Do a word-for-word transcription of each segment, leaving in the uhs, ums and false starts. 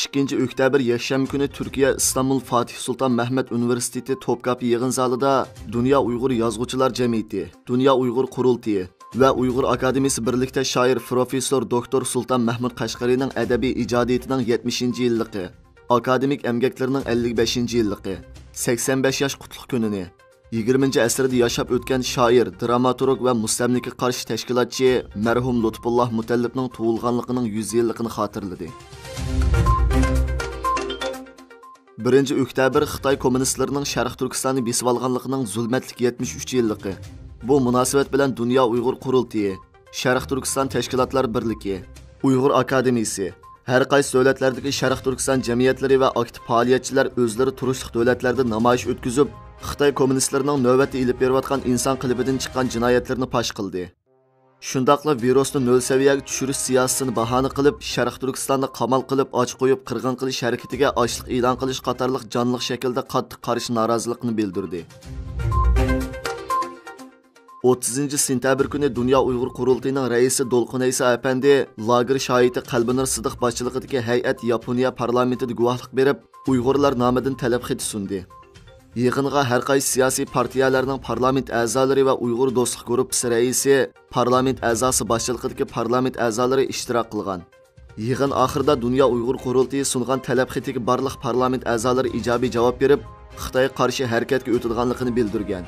ئىككىنچى ئۆكتەبىر يەكشەنبە كۈنى تۈركىيە ئىستانبۇل فاتىھ سۇلتان مەھمۇت ئۇنىۋېرسىتېتى توپكاپى يىغىن زالىدا دۇنيا ئۇيغۇر يازغۇچىلار جەمئىيىتى، دۇنيا ئۇيغۇر قۇرۇلتىيى ۋە ئۇيغۇر ئاكادېمىيىسى بىرلىكتە شائىر پروفېسسور دوكتور سۇلتان مەھمۇت قەشقەرىنىڭ ئەدەبىي ئىجادىيىتىنىڭ يەتمىشىنچى يىللىقى، ئاكادېمىك ئەمگەكلىرىنىڭ ئەللىك بەشىنچى يىللىقى، سەكسەن بەش ياش قۇتلۇق كۈنىنى، يىگىرمىنچى ئەسىردە ياشاپ ئۆتكەن شائىر، دراماتورگ ۋە مۇستەملىكىگە قارشى تەشكىلاتچى مەرھۇم لۇتپۇللا مۇتەللىپنىڭ تۇغۇلغانلىقىنىڭ يۈز يىللىقىنى خاتىرىلىدى. بىرىنچى ئۆكتەبىر خىتاي كوممۇنىستلىرىنىڭ شەرقىي تۈركىستاننى بېسىۋالغانلىقىنىڭ زۇلمەتلىك يەتمىش ئۈچ يىللىقى. بۇ مۇناسىۋەت بىلەن دۇنيا ئۇيغۇر قۇرۇلتىيى، شەرقىي تۈركىستان تەشكىلاتلار بىرلىكى، ئۇيغۇر ئاكادېمىيىسى، ھەر قايسى دۆلەتلەردىكى شەرقىي تۈركىستان جەمئىيەتلىرى ۋە ئاكتىپ پائالىيەتچىلەر ئۆزلىرى تۇرۇشلۇق دۆلەتلەردە نامايىش ئۆتكۈزۈپ، خىتاي كوممۇنىستلىرىنىڭ نۆۋەتتە ئېلىپ بېرىۋاتقان ئىنسان قېلىپىدىن چىققان جىنايەتلىرىنى پاش قىلدى. شۇنداقلا ۋىرۇسنى نۆل سەۋىيەگە چۈشۈرۈش سىياسىتىنى باھانە قىلىپ، شەرقىي تۈركىستاننى قامال قىلىپ، ئاچ قويۇپ، قىرغىن قىلىش ھەرىكىتىگە ئاچلىق ئېلان قىلىش قاتارلىق جانلىق شەكىلدە قاتتىق قارشى نارازىلىقىنى بىلدۈردى. ئوتتۇزىنچى سېنتەبىر كۈنى دۇنيا ئۇيغۇر قۇرۇلتىيىنىڭ رەئىسى دولقۇن ئەيسا ئەپەندى لاگېر شاھىتى قەلبىنۇر سىدىق باشچىلىقىدىكى ھەيئەت ياپونىيە پارلامېنتىدا گۇۋاھلىق بېرىپ، ئۇيغۇرلار نامىدىن تەلەپ خېتى سۇندى. يىغىنغا ھەر قايسى سىياسىي پارتىيەلەرنىڭ پارلامېنت ئەزالىرى ۋە ئۇيغۇر دوستلۇق گۇرۇپپىسى رەئىسى، پارلامېنت ئەزاسى باشچىلىقىدىكى پارلامېنت ئەزالىرى ئىشتىراك قىلغان. يىغىن ئاخىرىدا دۇنيا ئۇيغۇر قۇرۇلتىيى سۇنغان تەلەپ خېتىگە بارلىق پارلامېنت ئەزالىرى ئىجابىي جاۋاب بېرىپ، خىتايغا قارشى ھەرىكەتكە ئۆتىدىغانلىقىنى بىلدۈرگەن.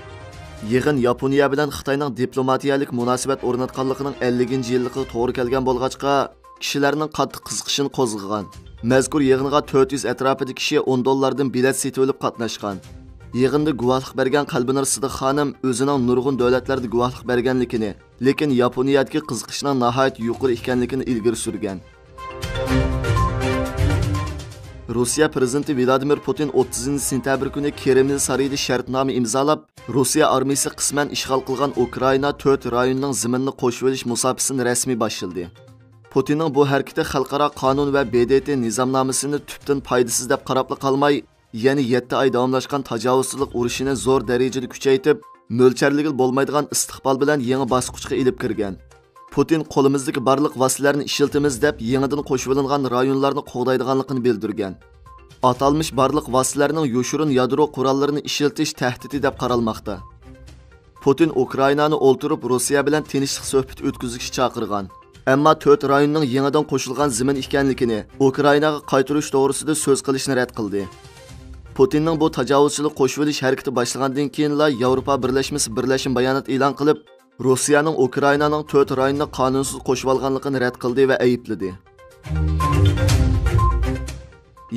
يىغىن ياپونىيە بىلەن خىتاينىڭ دىپلوماتىيەلىك مۇناسىۋەت ئورناتقانلىقىنىڭ ئەللىكىنچى يىللىقىغا توغرا كەلگەن بولغاچقا، كىشىلەرنىڭ قاتتىق قىزىقىشىنى قوزغىغان. مەزكۇر يىغىنغا تۆت يۈز ئەتراپىدا كىشى ئون دوللاردىن بېلەت سېتىۋېلىپ قاتناشقان. يىغىندا گۇۋاھلىق بەرگەن قەلبىنۇر سىدىق خانىم ئۆزىنىڭ نۇرغۇن دۆلەتلەردە گۇۋاھلىق بەرگەنلىكىنى، لېكىن ياپونىيەدىكى قىزىقىشنىڭ ناھايىتى يۇقىرى ئىكەنلىكىنى ئىلگىرى سۈرگەن. روسىيە پىرېزىدېنتى ۋلادىمىر پۇتىن ئوتتۇزىنچى سېنتەبىر كۈنى كرېمل سارىيىدا شەرتنامە ئىمزالاپ، روسىيە ئارمىيىسى قىسمەن ئىشغال قىلغان ئۇكرائىنا تۆت رايوننىڭ زېمىنىنى قوشۇۋېلىش مۇساپىسىنى رەسمىي باشلىدى. پۇتىننىڭ بۇ ھەرىكىتى خەلقئارا قانۇن ۋە ب د ت نىزامنامىسىنى تۈپتىن پايدىسىز دەپ قاراپلا قالماي، يەنە يەتتە ئاي داۋاملاشقان تاجاۋۇزچىلىق ئۇرۇشىنى زور دەرىجىدە كۈچەيتىپ، مۆلچەرلىگىلى بولمايدىغان ئىستىقبال بىلەن يېڭى باسقۇچقا ئېلىپ كىرگەن. پۇتىن قولىمىزدىكى بارلىق ۋاسىتىلەرنى ئىشلىتىمىز دەپ، يېڭىدىن قوشۇۋېلىنغان رايونلارنى قوغدايدىغانلىقىنى بىلدۈرگەن. ئاتالمىش بارلىق ۋاسىتىلەرنىڭ يوشۇرۇن يادرو قوراللىرىنى ئىشلىتىش تەھدىتى دەپ قارالماقتا. پۇتىن ئۇكرائىنانى ئولتۇرۇپ روسىيە بىلەن تىنچلىق سۆھبىتى ئۆتكۈزۈشكە چاقىرغان. ئەمما تۆت رايوننىڭ يېڭىدىن قوشۇلغان زېمىن ئىكەنلىكىنى، ئۇكرائىناغا قايتۇرۇش توغرىسىدا سۆز قىلىشنى رەت قىلدى. پۇتىننىڭ بۇ تاجاۋۇزچىلىق قوشۇۋېلىش ھەرىكىتى باشلىغاندىن كېيىنلا ياۋروپا بىرلەشمىسى بىرلەشمە بايانات ئېلان قىلىپ، روسىيەنىڭ ئۇكرائىنانىڭ تۆت رايوننى قانۇنسىز قوشۇۋالغانلىقىنى رەت قىلدى ۋە ئەيىبلىدى.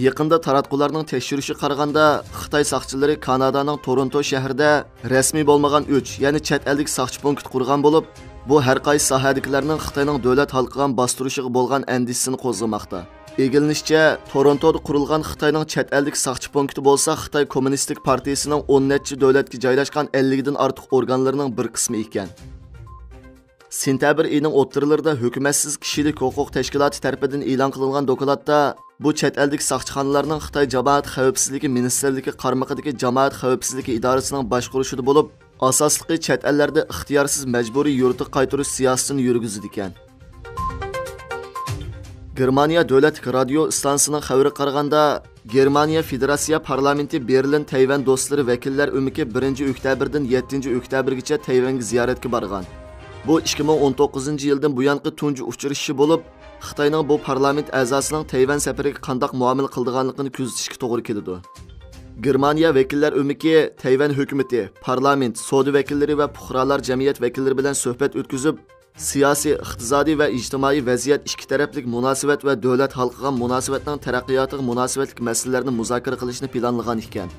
يېقىندا تاراتقۇلارنىڭ تەكشۈرۈشىگە قارىغاندا، خىتاي ساقچىلىرى كانادانىڭ تورونتو شەھىرىدە رەسمىي بولمىغان ئۈچ، يەنى چەت ئەلدىكى ساقچى پونكىتى قۇرغان بولۇپ، بۇ ھەر قايسى ساھەدىكىلەرنىڭ خىتاينىڭ دۆلەت ھالقىغان باستۇرۇشىغا بولغان ئەندىشىسىنى قوزغىماقتا. ئىگىلىنىشىچە، تورونتودا قۇرۇلغان خىتاينىڭ چەت ئەلدىكى ساقچى پونكىتى بولسا خىتاي كوممۇنىستىك پارتىيىسىنىڭ ئون نەچچە دۆلەتكە جايلاشقان ئەللىكتىن ئارتۇق ئورگانلىرىنىڭ بىر قىسمى ئىكەن. سېنتەبىر ئېيىنىڭ ئوتتۇرىلىرىدا ھۆكۈمەتسىز كىشىلىك ھوقۇق تەشكىلاتى تەرىپىدىن ئېلان قىلىنغان دوكلاتتا، بۇ چەت ئەلدىكى ساقچىخانىلارنىڭ خىتاي جامائەت خەۋپسىزلىكى مىنىستىرلىكى قارمىقىدىكى جامائەت خەۋپسىزلىكى ئىدارىسىنىڭ باشقۇرۇشىدا بولۇپ، ئاساسلىقى چەت ئەللەردە ئىختىيارسىز مەجبۇرىي يۇرتىغا قايتۇرۇش سىياسىتىنى يۈرگۈزىدىكەن. گېرمانىيە دۆلەتلىك رادىيو ئىستانسىسىنىڭ خەۋىرىگە قارىغاندا، گېرمانىيە فېدېراتسىيە پارلامېنتى بېرلىن تەيۋەن دوستلىرى ۋەكىللەر ئۆمىكى بىرىنچى ئۆكتەبىردىن يەتتىنچى ئۆكتەبىرگىچە تەيۋەنگە زىيارەتكە بارغان. بۇ ئىككى مىڭ ئون توققۇزىنچى يىلدىن بۇيانقى تۇنجى ئۇچرىشىشى بولۇپ، خىتاينىڭ بۇ پارلامېنت ئەزاسىنىڭ تەيۋەن سەپىرىگە قانداق مۇئامىلە قىلىدىغانلىقىنى كۆزىتىشكە توغرا كېلىدۇ. گېرمانىيە ۋەكىللەر ئۆمىكى تەيۋەن ھۆكۈمىتى، پارلامېنت، سودا ۋەكىللىرى ۋە پۇقرالار جەمئىيەت ۋەكىللىرى بىلەن سۆھبەت ئۆتكۈزۈپ، سىياسىي، ئىقتىسادىي ۋە ئىجتىمائىي ۋەزىيەت، ئىككى تەرەپلىك مۇناسىۋەت ۋە دۆلەت ھالقىغان مۇناسىۋەتنىڭ تەرەققىياتىغا مۇناسىۋەتلىك مەسىلىلەرنى مۇزاكىرە قىلىشنى پىلانلىغان ئىكەن.